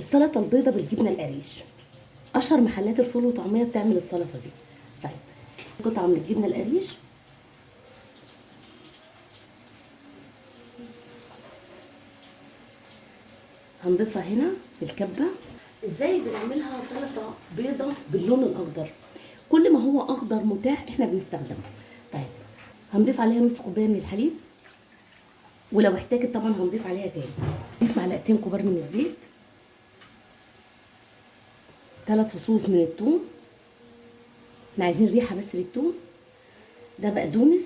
السلطة البيضة بالجبنه القريش. اشهر محلات الفول وطعميه بتعمل السلطة دي. طيب قطعه من الجبنة القريش، هنضيفها هنا في الكبه. ازاي بنعملها سلطة بيضة باللون الاخضر؟ كل ما هو اخضر متاح احنا بنستخدمه. طيب هنضيف عليها نص كوباية من الحليب، ولو احتاجت طبعا هنضيف عليها تاني. نضيف معلقتين كبار من الزيت، 3 فصوص من الثوم، احنا عايزين ريحه بس للثوم. ده بقدونس،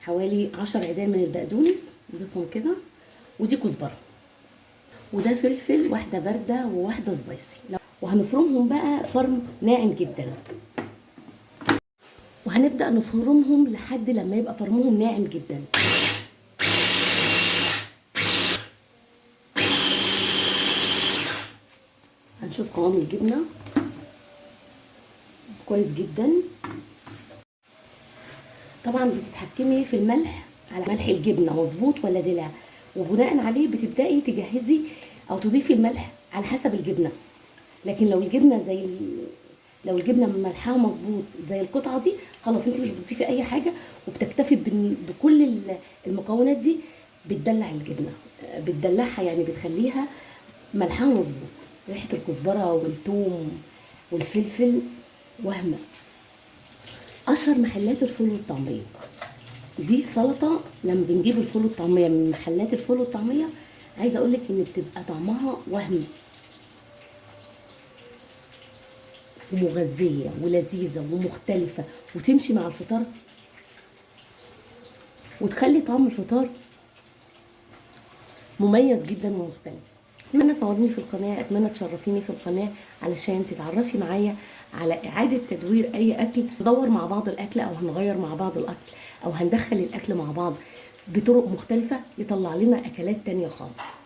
حوالي 10 عيدان من البقدونس نضيفهم كده، ودي كزبره، وده فلفل، واحدة باردة وواحدة سبايسي. وهنفرمهم بقى فرم ناعم جدا، وهنبدا نفرمهم لحد لما يبقى فرمهم ناعم جدا. هنشوف قوام الجبنة كويس جدا. طبعا بتتحكمي في الملح على ملح الجبنة مظبوط ولا دلع، وبناء عليه بتبداي تجهزي او تضيفي الملح على حسب الجبنة. لكن لو الجبنة لو الجبنة ملحها مظبوط زي القطعة دي، خلاص انت مش بتضيفي اي حاجة، وبتكتفي بكل المكونات دي. بتدلع الجبنة، بتدلعها يعني بتخليها ملحها مظبوط. ريحه الكزبره والثوم والفلفل وهمه. اشهر محلات الفول والطعميه دي سلطة، لما بنجيب الفول والطعميه من محلات الفول والطعميه عايزه اقولك ان بتبقى طعمها وهم ومغذيه ولذيذه ومختلفة، وتمشي مع الفطار وتخلي طعم الفطار مميز جدا ومختلف. اتمنى تنوريني في القناة، اتمنى تشرفيني في القناة علشان تتعرفي معايا على اعاده تدوير اي اكل. ندور مع بعض الاكل، او هنغير مع بعض الاكل، او هندخل الاكل مع بعض بطرق مختلفة يطلع لنا اكلات تانية خالص.